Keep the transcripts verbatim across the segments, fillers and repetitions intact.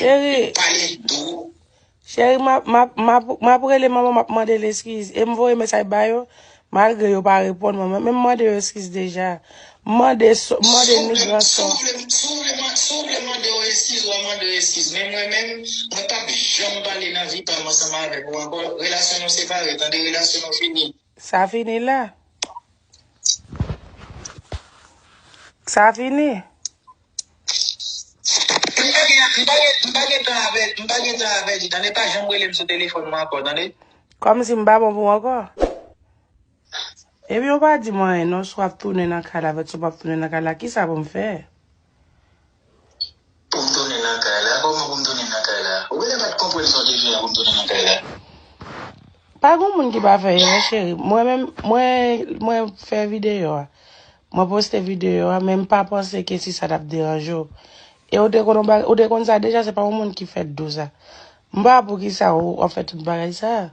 Cheri, pale dou. Cheri, m ap, m ap, m ap, m ap rele manman, m ap mande l eskiz. E m voye mesaj ba yo, malgre yo pa reponn mwen. Men m mande yo eskiz deja. M mande so, m mande ni gran sò. Si w vle, si w vle, si w vle mande yo eskiz, w a mande yo eskiz. Men mwen menm, mwen p ap janm pale nan vi pa m ansanm avèk ou ankò. Relasyon nou separe, tande, relasyon nou fini. Sa fini la. Sa fini. M pa gen, m pa gen, m pa gen tan avè, m pa gen tan avè di, tande, pa janm rele m sou telefòn mwen ankò, tande. Kòmsi m pa bon pou ou ankò. Epi ou pa di mwen anyen non, si w ap tounen nan kay la, avè si w p ap tounen nan kay la, kisa pou m fè? Pou m tounen nan kay la? Kòman pou m tounen nan kay la? Ou genlè pa t konprann sa w te fè a pou m tounen nan kay la. Pa gen moun ki pa fè erè, cheri. Mwen menm, mwen, mwen fè videyo a. Mwen poste videyo a, men m pa panse ke si sa t ap deranje w. E ou te konn, ou te konn sa deja, se pa yon moun ki fè dou sa. M pa wè poukisa ou, w ap fè tout bagay sa.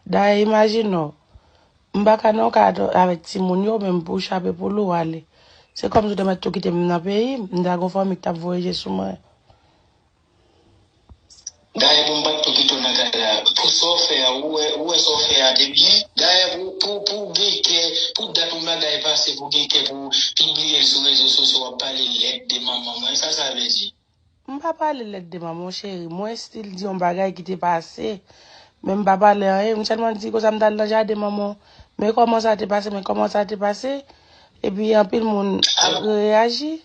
Dayè, imajine w, m pa ka nan yon kay avèk timoun yo, men m pou chape poul ou ale. Se kòmsi w te mèt tou kite m nan peyi m, m ta gen yon fanmi ki t ap voye je sou mwen. Dayè, pou m pa t tou kite w nan kay la, pou sa w fè a, ou wè, ou wè sa w fè a te byen? Dayè, pou, pou, pou w gen kè, pou dat yon bagay pase, pou w gen kè pou w pibliye l sou rezo sosyo, w ap pale lèd de manman mwen, sa sa vle di? M pa pale lèd de manman w, cheri. Mwen still di yon bagay ki te pase. Men m pa pale anyen. M sèlman di konsa m t al nan jaden manman w. Men kòman sa te pase, men kòman sa te pase. Epi anpil moun reyaji.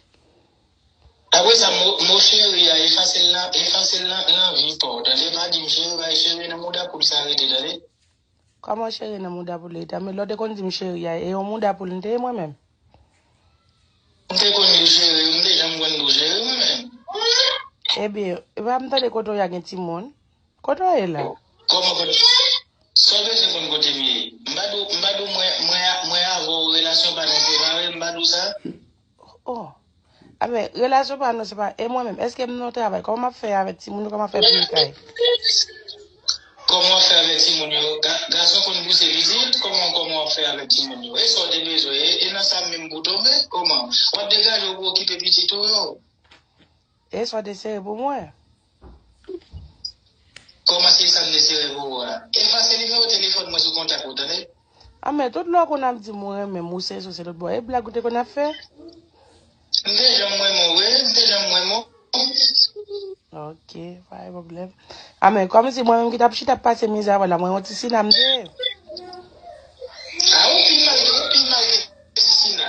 Apre sa, mo, mo cheri a, efase l nan, efase l nan, nan vi pa w, tande? Pa di m cheri, bay cheri nan mouda poul sa rete, tande? Kòman cheri nan mouda poul rete? Men lè w te konn di m cheri a, e yon mouda poul m te ye mwen menm? M te konn di w cheri, m te janm konn di w cheri mwen menm? Ebyen, epa m tande kote w ye a gen timoun? Kote w ye la? Kòman kote? Sa w bezwen konn kote m ye? M pa di w, m pa di w mwen, mwen, mwen avè w relasyon pa nou separe, m pa di w sa? Oh. Amen, relasyon pa nou separe. E mwen menm, èske m nan travay? Kòman m ap fè avèk timoun yo? Kòman m ap fè pou m kay? Kòman w ap fè avèk timoun yo? Ga-, gason konn pouse pitit, kòman, kòman w ap fè avèk timoun yo? E sa w te bezwen? E, e nan sa menm pou w tonbe? Kòman? W ap degaje w pou w okipe pitit ou yo? E sa w te sere pou mwen? Kòman se sa m te sere pou ou a? Efase nimewo telefòn mwen sou kontak ou, tande? A men tout lè w konn ap di m ou renmen m, ou se sou se lòt bò. E blag ou te konn ap fè? M te janm renmen w vre, m te janm renmen w. Ok, pa gen pwoblèm. A men kòmsi mwen menm ki t ap chita ap pase mizè avè w la, mwen yon ti sina m te ye. A ou pi mal, ou pi mal ke ti sina.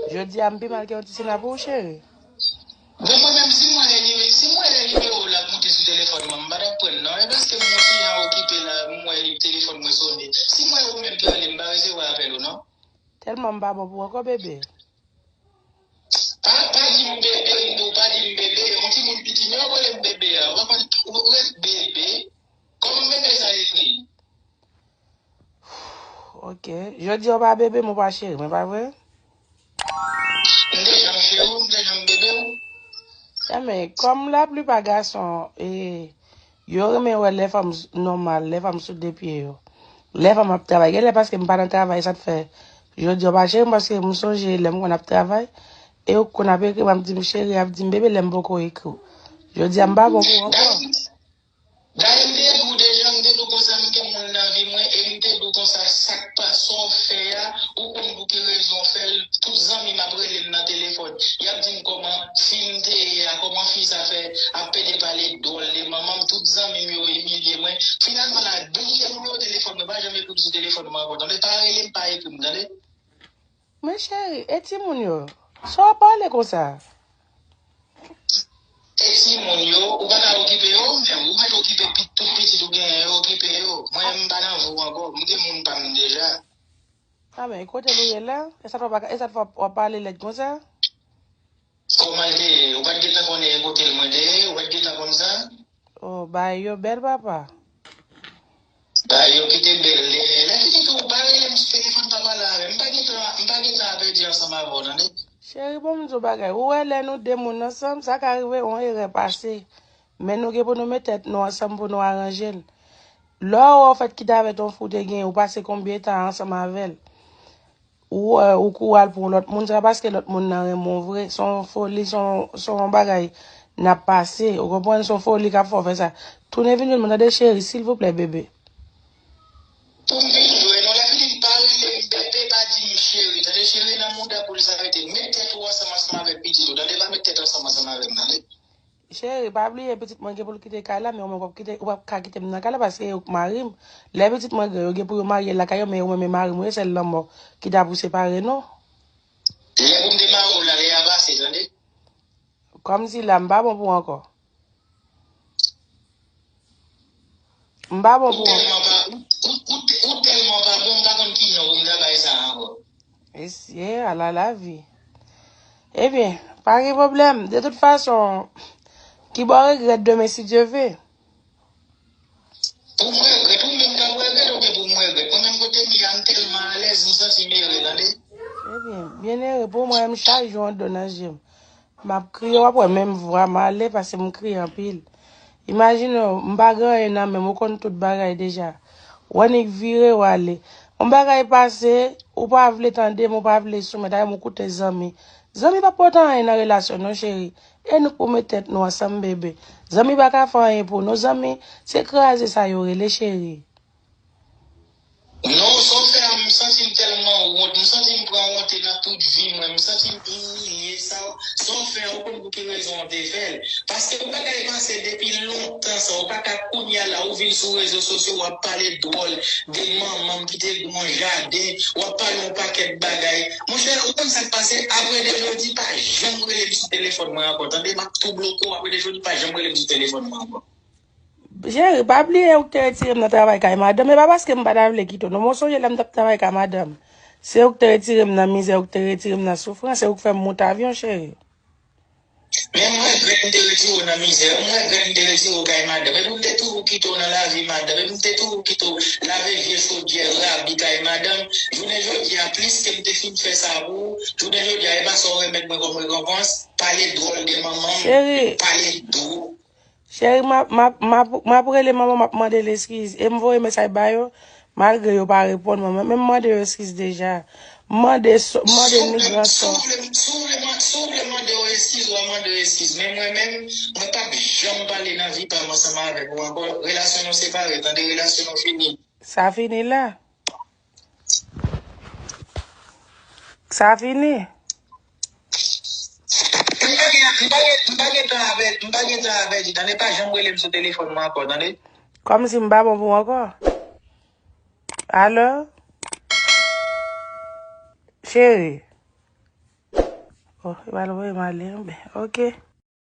Jodi a m pi mal ke yon ti sina pou ou, cheri. Bon, mwen menm, si mwen wè nimewo, si mwen wè nimewo w la ap moute sou telefòn mwen, m pa t ap pran l non. E paske m yon ti jan okipe la, m wè telefòn mwen sonnen. Si mwen wè ou menm ki rele m, m pa resevwa apèl ou non. Tèlman m pa bon pou ou ankò, bebe. Pa, pa di m bebe, non, pa di m bebe. Yon timoun piti, men w ap rele m bebe a. Ou pa konn, ou rele bebe. Kòman bebe sa ekri? Ok. Jodi a w pa bebe m, ou pa cheri m, e pa vre? M te janm cheri w, m te janm bebe w. Enben, kòm laplipa gason, e, yo renmen wè lè fanm s-, nòmal, lè fanm sou de pye yo. Lè fanm ap travay, genlè paske m pa nan travay, sa t fè jodi a w pa cheri m, paske m sonje lè m konn ap travay, e ou konn ap ekri m, ap di m cheri, ap di m bebe lè m poko ekri w. Jodi a m pa bon pou ou ankò. Dayè, m te di w deja, m te di w konsa, m gen moun nan vi mwen, e m te di w konsa, sa k pa, sa w fè a, ou konn pou ki rezon w fè l, tout zanmi m ap rele m nan telefòn. Y ap di m kòman fi m te ye a, kòman fi sa fè ap pede pale dwòl de manman m, tout zanmi m yo imilye mwen. Finalman la, bliye nimewo telefòn mwen, pa janm ekri m sou telefòn mwen ankò, tande? Pa rele m, pa ekri m, tande? Men cheri, e timoun yo? Sa w ap pale konsa? E timoun yo, ou pa ka okipe yo, men ou mèt okipe pi-, tout pitit ou genyen yo, okipe yo. Mwen, m pa nan vi w ankò, m gen moun pa m deja. A men, kote l ou ye la? E sa t fè w pa ka, e sa t fè w ap pale lèd konsa? Kòman l te ye? Ou pa t gentan konnen e kote l mwen te ye? Ou pa t gentan konn sa? Oh, bagay yo bèl, papa. Bagay yo kite bèl. Lè, lè fini tou, ou pa rele m sou telefòn, pa pale avè m. M pa gentan, m pa gentan a pèdi ansanm avè w, tande? Cheri, bon, m di w bagay. Ou wè, lè nou de moun ansanm, sa ka rive, yon erè pase. Men nou gen pou nou met tèt nou ansanm pou nou aranje l. Lè w wè w fèt kite avèk yon fi w te genyen, ou pase konbyen tan ansanm avè l? Ou, eh, ou kouri al pou yon lòt moun, se pa paske lòt moun nan renmen w vre. Se yon foli, se yon, se yon bagay n ap pase. Ou konprann, se yon foli k ap fè w fè sa. Tounen vin jwenn mwen, tande, cheri, silvouplè, bebe. Pou m vin jwenn ou, lè pitit pa rele m bebe, pa di m cheri, tande, cheri nan mouda poul sa rete. Met tèt ou ansanm ansanm avèk pitit ou, tande, pa met tèt ansanm ansanm avè m, tande. Cheri, pa bliye pitit mwen gen pou l kite kay la, men ou menm w p ap kite, ou p ap ka kite m nan kay la paske se ou k mari m. Lè pitit mwen gran, yo gen pou yo marye lakay yo, men ou menm e mari m ou ye, sèl lanmò ki ta pou separe nou. Lè pou m te mare w la, lè a pase, tande. Kòmsi la, m pa bon pou ou ankò. M pa bon Ou pou ou. tèlman pa, ou, ou, ou, ou tèlman pa bon, m pa konn ki non pou m ta bay sa ankò. Mesye, ala lavi. Ebyen, pa gen pwoblèm. De tout fason, ki bò regrèt demen si Dye ve. Pou mwen regrèt, ou menm k ap regrèt, oubyen pou mwen regrèt? Mwen menm kote m ye a, m tèlman alèz, m santi m ere, tande. Ebyen, byenere, pou mwen, m chak jou yon dlo nan je m. M ap kriye, w ap wè menm vwa m ale, paske m kriye anpil. Imajine w, m pa gen anyen nan men m, ou konn tout bagay deja. W annik vire w ale. Yon bagay pase, ou pa vle tande m, ou pa vle soumèt, ale m ou koute zanmi. Zanmi pa pote anyen nan relasyon non, cheri. E nou k pou met tèt nou ansanm, bebe. Zanmi pa ka fè anyen pou nou. Zanmi, se kraze sa yo rele, cheri. Non, sa w fè a, m santi m tèlman wont. M santi m pran wonte nan tout vi mwen. M santi m imilye. Sa, sa w fè a, ou konn pou ki rezon w te fè l. Paske yon bagay pase depi lontan sa. Ou pa ka kounye a la, ou vin sou rezo sosyo, w ap pale dwòl de manman m ki te gen yon jaden. W ap pale yon pakèt bagay. Monchè, ou konn sa k pase? Apre de jodi, pa janm rele m sou telefòn mwen ankò. Tande, m ap tou bloke w. Apre de jodi, pa janm rele m sou telefòn mwen ankò. Cheri, pa bliye ou k te retire m nan travay kay madanm. E pa paske m pa ta vle kite w non, men w sonje lè m t ap travay kay madanm. Se ou k te retire m nan mizè, ou k te retire m nan soufrans, se ou k fè m moute avyon, cheri. Men m regrèt m te retire w nan mizè, m regrèt m te retire w kay madanm. Epi m te toujou kite w nan lavi madanm, epi m te toujou kite w lave vye chodyè rabi kay madanm. Jounen jodi a, plis ke m te fin fè sa pou ou, jounen jodi a, e pa sa w remèt mwen kòm rekonpans, pale dwòl de manman m, Cheri. pale dwòl. Cheri, m ap, m ap, m ap, m ap rele manman, m ap mande l eskiz. E m voye mesaj ba yo, malgre yo pa reponn mwen. Mwen menm, m mande yo eskiz deja. M mande so, m mande Si w vle, migran si so. w vle, si w vle, si w vle mande yo eskiz, w a mande yo eskiz. Men mwen menm, mwen p ap janm pale nan vi pa m ansanm avèk ou ankò. Relasyon nou separe, tande, relasyon nou fini. Sa fini la. Sa fini. M pa gen, m pa gen, m pa gen tan avè, m pa gen tan avè di, tande, pa janm rele m sou telefòn mwen ankò, tande. Kòmsi m pa bon pou ou ankò. Alo? Cheri. Oh, e pa l voye m ale, anben. Ok.